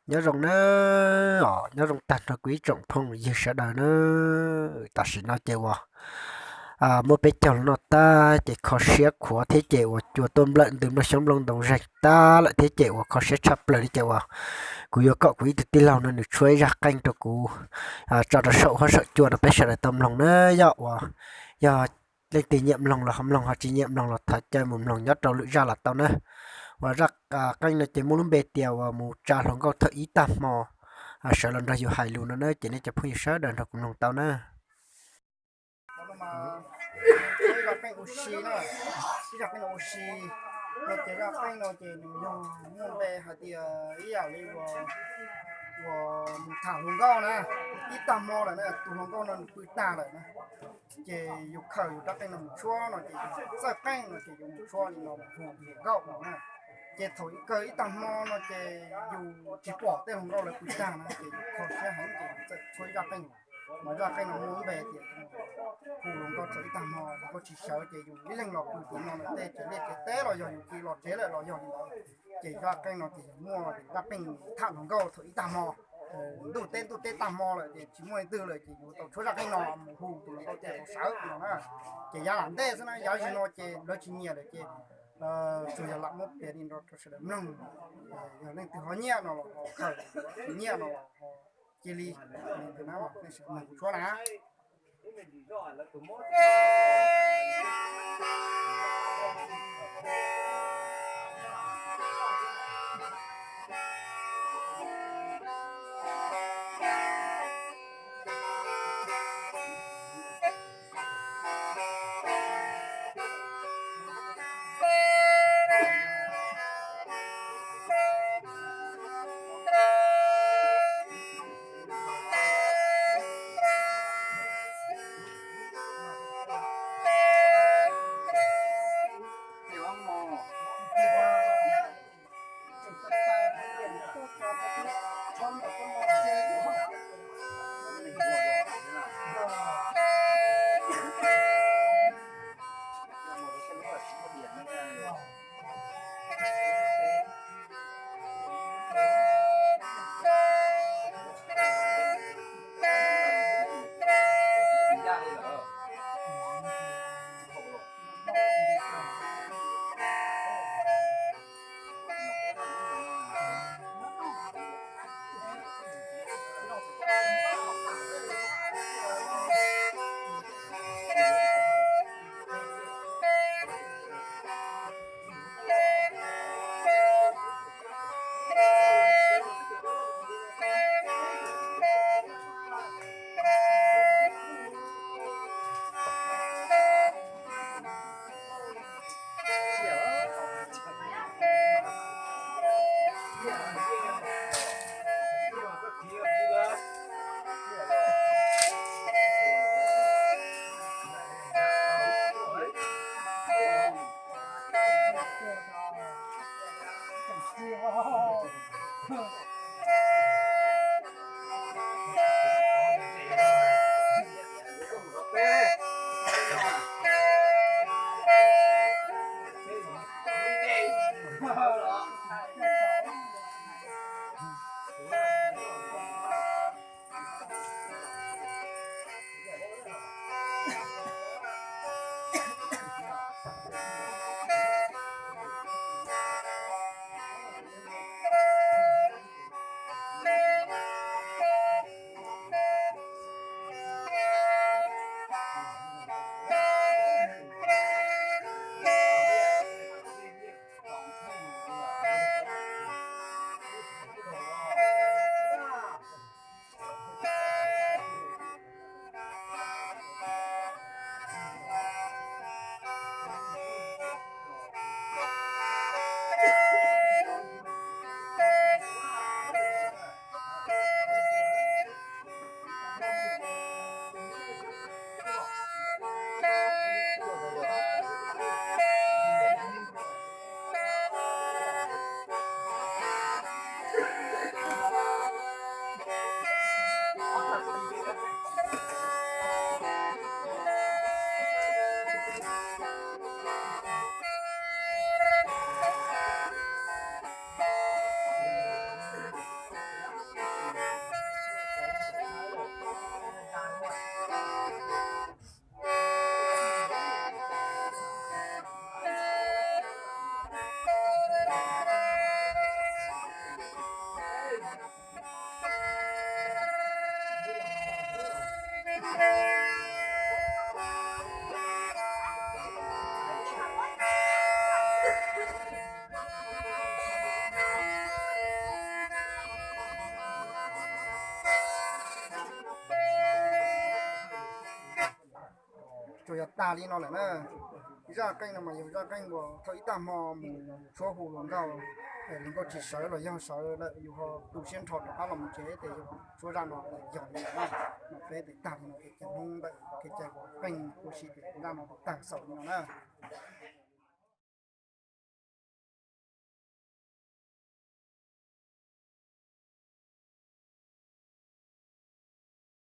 Nyob zoo na, nyob zoo tag nrho kuv ib tsoom phooj ywg sawv daws na. Tam sim no ces uas muab peb caug los noj tag ces kho siab khuav thiab ces uas cua tuaj nplawm ntws nplooj xyoob nplooj ntoo zeeg tag lawm thiab ces uas kho siab tshaj plaws li ces uas kuv yuav kom kuv ib tug tij laug no nws tshuab ib zaj qeej rau kuv tso rau saum huab saum cua rau peb sawv daws tau mloog na. Yog uas yog leej twg nyiam mloog los ho mloog, ho tsis nyiam mloog los thov caw mus mloog nyob rau lwm zaj los tau na. Uas zaj qeej no ces muaj lub npe tias uas mus tsa hluas nkauj thaum ib tag hmo, sawv los nrog yus hais lus no na, ces nej cov phooj ywg sawv daws nrog kuv mloog tau na. Ib zaj qeej ua si na, ib zaj qeej ua si no ces zaj qeej no ces nws yog muaj npe hais tias ib yam li uas mus tham hluas nkauj na, ib tag hmo lawm na tus hluas nkauj no nws pw tag lawm na. Ces yus khaws yus rab qeej no mus tshuab no ces yus txawj qeej no ces yus mus tshuab li no mus hu tus hluas nkauj no na. Ces thaum kawg ib tag hmo no ces yus tsis pom tej hluas nkauj lawv pw tag na ces yus kho siab heev ces yus txawm tshuab ib zaj qeej. Mas zaj qeej no muaj lub npe tias hu hluas nkauj thaum ib tag hmo, hluas nkauj tsis sawv ces yus ib leeg los pw tim no lawm tej tsev liaj tsev teb los yog yus cia los tsev lawm los yog li ntawd. Ces zaj qeej no ces yog muaj zaj qeej tham hluas nkauj thaum ib tag hmo, ntuj teb ntuj teb tag hmo lawm ces tsis muaj leej twg lawm ces yus tau tshuab zaj qeej no mus hu tus hluas nkauj tej tau sawv no na. Ces yav lam ntej xwb na, yav zim no ces lawv tsis nyiam lawm ces tsuas yog lam muab piav li no rau sawv daws mloog. Yog leej twg ho nyiam no los ho khaws, tsis nyiam no los ho cia li, tus na los nej sawv daws mloog kuv tshuab na. tag li no lawm na. Zaj qeej no mas yog zaj qeej uas thaum ib tag hmo mus tshuab hu hluas nkauj, hluas nkauj tsis sawv los yog sawv lawm yus ho tu siab nrho rov qab los mus tsev ces yus tshuab zaj no yog li no na. Mas peb tes tag li no ces cov Hmoob ntawm kev cai qeej ua si ces zaj no tes tag xaus li no na.